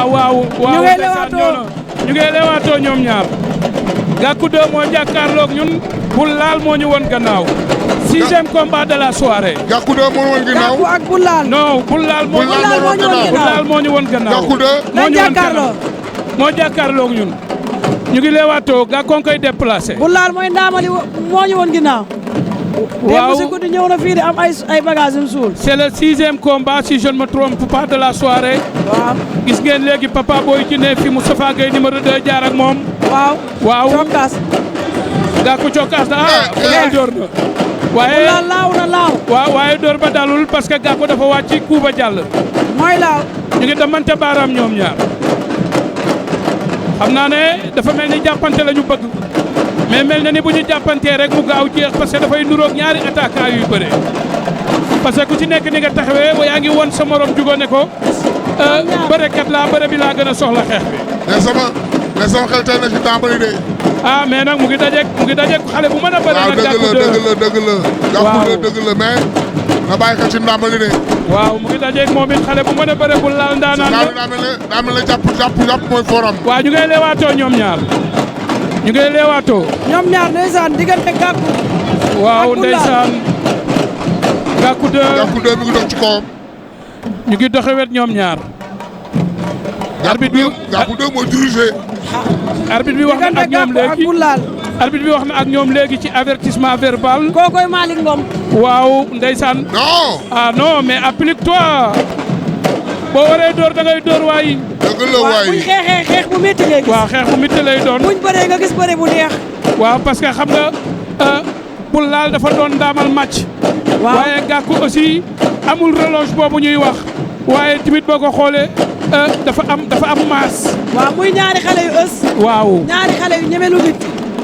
waaw ñu ngi leewaatoo ñoom ñaar Gackou 2 moo jàkkaarloog ñun Bul Laal moo ñu won gannaaw 6e combat de la soirée. Gackou 2 moo ñu won gannaaw. Gackou ak Bul Laal. non Bul Laal moo ñu won gannaaw. Gackou 2 moo ñu won gannaaw moo jàkkaarloog ñun. ñu ngi leewaatoo Gackou koy déplacé. Bul Laal mooy ndaamali moo ñu won gannaaw. waaw démb si guddi ñëw na fii di am ay bagages yu suul. c'est le 6e combat si je ne me trompe pas de la soirée. waaw gis ngeen léegi Papa Boy Djiné fi Moustapha Gueye numéro 2 jaar ak moom. waaw cokkaas. Gackou cokkaas na Bul Laal door na. waaye Bul Laal laaw na laaw. waaw waaye door ba dalul parce que Gackou dafa wàcc coup ba jàll. mooy laaw. ñu ngi damante baaraam ñoom ñaar. xam naa ne dafa mel ni jàppante la ñu bëgg. mais mel na ni bu ñu jàppantee rek mu gaaw jeex parce que dafay nuroog ñaari attaquant yuy bëree. parce que ku ci nekk ni nga taxawee yaa ngi won sa morom jugoo ne ko bërekat laa bëre bi laa gën a soxla xeex bi. mais sama xel tey na ci tàmbali de. ah mais nag mu ngi dajeeg xale bu mën a bëre nag. dëgg la dëgg la mais na bàyyi xel ci ndàmbali de. waaw mu ngi dajeeg moom it xale bu mën a bëre Bul Laal ndaanaan la. daa mel ne jàpp mooy foram. waaw ñu ngay leewaatoo ñoom ñaar. ñu ngay leewaatoo. ñoom ñaar ndeysaan diggante Gackou. waaw ndeysaan. Gackou 2 mi ngi dox ci kawam. ñu ngi doxe wet ñoom ñaar. arbitre bi Gackou 2 moo dirigé. arbitre bi wax na ak ñoom léegi arbitre bi wax na ak ñoom léegi ci avertissement verbal. kookoy Malick Ngom. waaw ndeysaan. non. ah non mais applique-toi. boo waree door da ngay door waay. dëgg la waay buñ xeexee xeex bu métti ngay gis. waaw xeex bu métti lay doon. buñ bëree nga gis bëre bu neex. waaw parce que xam nga Bul Laal dafa doon daamal match. waaye Gackou aussi amul relonge boobu ñuy wax. waaye tamit boo ko xoolee dafa am maas. waaw muy ñaari xale yu ës. waaw ñaari xale yu ñeme lu nit.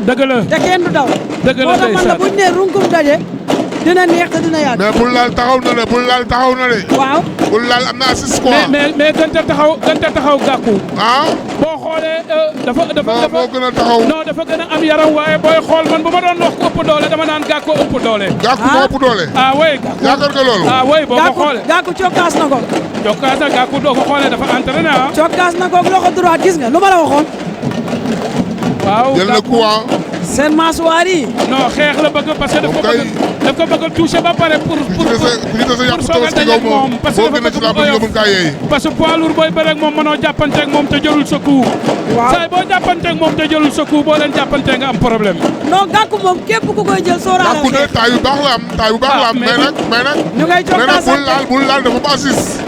dëgg la te kenn du daw. dëgg la moo tax man la buñ nee runkum daje. dina neex te dina yàgg. mais Bul Laal taxaw na de. waaw. Bul Laal am na assist quoi. mais gënta taxaw Gackou. ah. boo xoolee dafa moo gën a taxaw. non dafa gën a am yaram waaye booy xool man bu ma doon wax ko ëpp doole dama naan Gackou ëpp doole. Gackou moo ëpp doole. ah oui. yaakaar nga loolu. ah oui boo ko xoolee. Gackou cokkaas na ko. cokkaas na Gackou doo ko xoolee dafa entraîné ah. cokkaas na ko loxo droite gis nga lu ma la waxoon. waaw jël na coup ah. seen masuwaar yi. non xeex la bëgg parce que daf ko bëgg a toucher ba pare pour soog a dajeeg moom parce que dafa bëgg oyof parce que poids lourd booy bëreeg moom mënoo jàppanteeg moom te jëlul sa coup. waaw saa boo jàppanteeg moom te jëlul sa coup boo leen jàppantee nga am problème. non Gackou moom képp ku koy jël sóoraale Gackou de taay yu baax la am taay yu baax la am mais nag ñu ngay cokkaasante Bul Laal dafa basis.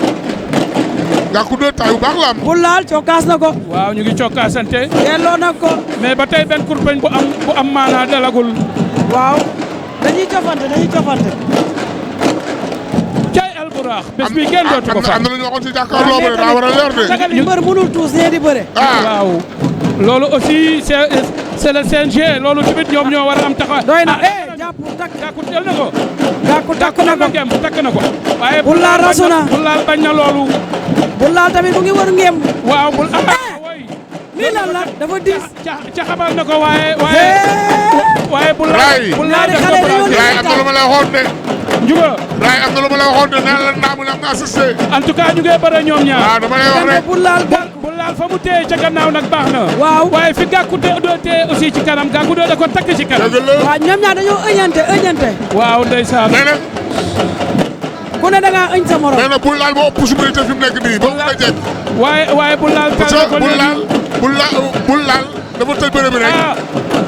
Gackou de taay yu baax la am. Bul Laal cokkaas na ko. waaw ñu ngi cokkaasante. delloo na ko. mais ba tey benn kurpeñ bu am maanaa dalagul. waaw dañuy cofante. Cay Alburax. bés bi kenn dootu ko fa am na lu ñu waxoon si jàkkaarloo ba daa war a leer de. sagal li mbër mënul tuus nee di bëre. waaw loolu aussi c'est le CNG loolu tamit ñoom ñoo war a am taxawaay. doy na jàpp takk. Gackou jël na ko. Gackou takk na ko. waaye Bul Laal rasu na. Bul Laal bañ na loolu. Bul Laal tamit mu ngi wër ngéem. waaw Bul lii lan la dafa diis. ca xabal na ko waaye Bul Laal def ko Raay am na lu ma lay waxoon de. Njuga. Raay am na lu ma lay waxoon de nee la ndaamu am na assisté. en tout cas ñu ngi bëre ñoom ñaar. waaw dama lay wax rek. Bul Laal Bul Laal fa mu téye ca gannaaw nag baax na. waaw waaye fi Gackou doo téye aussi ci kanam Gackou doo da ko takk ci kanam. dëgg la waaw ñoom ñaar dañoo ëñante. waaw ndeysaan. mais nag. ku ne da ngaa ëñ sa morom. mais nag Bul Laal moo ëpp possibilité fi mu nekk nii ba mu koy jekk. waaye Bul Laal parce tànn ko que Bul Laal dafa tëj bëre bi rek.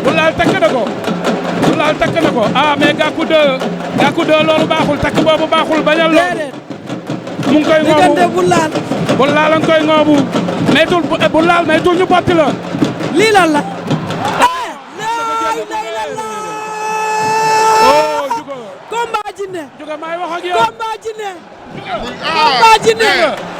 Bul Laal takk na ko. Bul Laal takk na ko mais Gackou 2 loolu baaxul takk boobu baaxul bañal loolu. mu ngi koy ngoobu diggante Bul Laal. Bul Laal a ngi koy ngoobu. maytul Bul Laal maytul ñu botti la. lii lan la. oh Juga. combat jinne. Juga maay wax ak yow. combat jinne. combat jinne.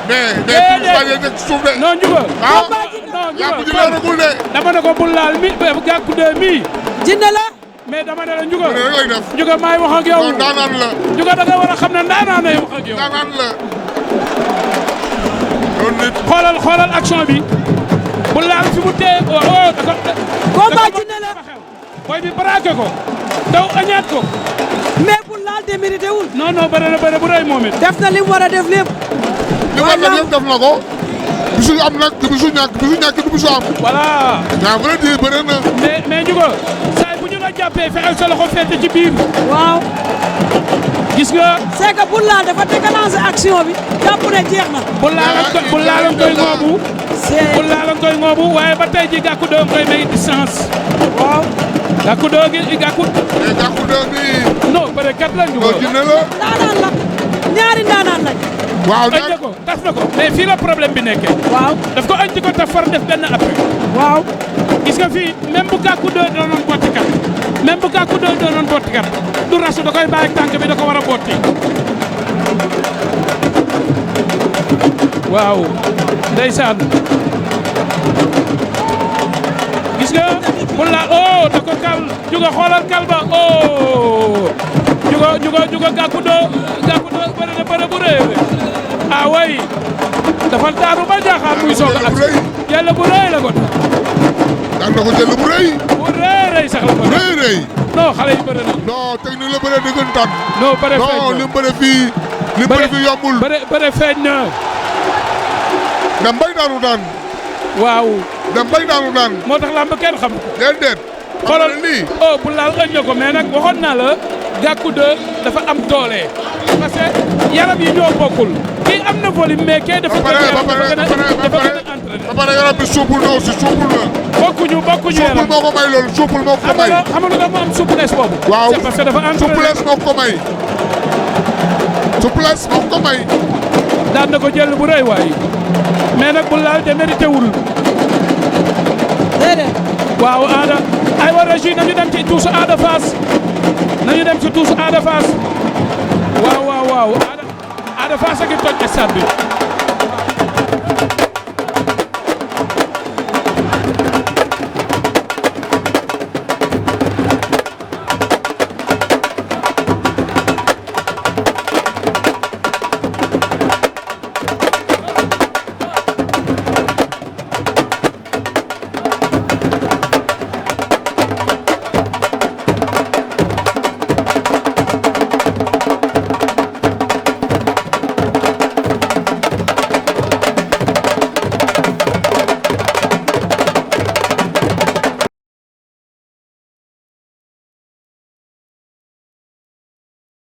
mais nekk ci suuf de. non Juga. combat jinne. non yaa ko Juga jëlee de. dama ne ko Bul Laal mi Gackou 2 mi. jinne la. mais dama ne la Juga. rek lay def. Juga maay wax ak yow. non daanaan la. Juga da nga war a xam ne ndaanaan lay wax ak yow. daanaan la. loolu nit. xoolal action bi. Bul Laal fi mu tee combat jinne la. booy bi braqué ko. daw añaat ko. mais Bul Laal démérité wul. non bëre na bëre bu rëy moom it. def na li mu war a def lépp. li war a def yëpp def na ko. bisu am nag du bisu ñàkk du bisu am. voilà. yaa vrai dire bëre na. mais ñu ko saa bu ñu la jàppee fexeel sa loxo féete ci biir. waaw. gis nga. c'est que bu laal dafa déclencher action bi jàpp ne jeex na. bu laalan koy ngoobu. bu laalan koy ngoobu waaye ba tey ji Gackou 2 koy may distance. waaw. Gackou 2 gi Gackou. mais Gackou 2 bi. non bëre kat la ñu ko. jinne la. ndaanaan la ñaari ndaanaan lañ. waaw añ na ko taf na ko mais fii la problème bi nekkee. waaw. daf ko añ ci ko taf far def benn appui. waaw. gis nga fii même bu Gackou 2 doonoon bottikat même bu Gackou 2 doonoon bottikat du rasu da koy bàyyi ak tànk bi da ko war a botti. waaw ndeysaan gis nga bu la oh da ko kal juga xoolal kal ba oh juga Gackou 2 bëri na bëri bu rëy ah way dafa taaru ba jaaxaar muy soog a ak jël bu rëy la ko daan na ko jël bu rëy. bu rëy sax la ko rëy. non xale yi bëri na. non technique la bëre dëggantaan. non bëre feeñ na non li mu bëre fii. li mu bëre fii yombul. bëre feeñ na. dem bay daanu daan. waaw. dem bay daanu daan. moo tax lamb kenn xam. déedéet. xoolal lii. oh bu laal ëñ na ko mais nag waxoon naa la Gackou 2 dafa am doole. parce que yaram yi ñoo bokkul. kii am na volume mais kee dafa gën a entraîné. ba pare yaram bi suupul na aussi suupul na. bokkuñu yaram suupul moo ko may loolu suupul moo ko may. xam nga mu am souplesse boobu. waaw c'est parce que dafa entraîné. souplesse moo ko may. souplesse moo ko may. daan na ko jël bu rëy waay mais nag bu laal de mérité wul. déedéet. waaw Ada ay war régi nañu dem ci tuusu Ada Fass nañu dem ci tuusu Ada Fass waaw Ada Fass a ngi toj stade bi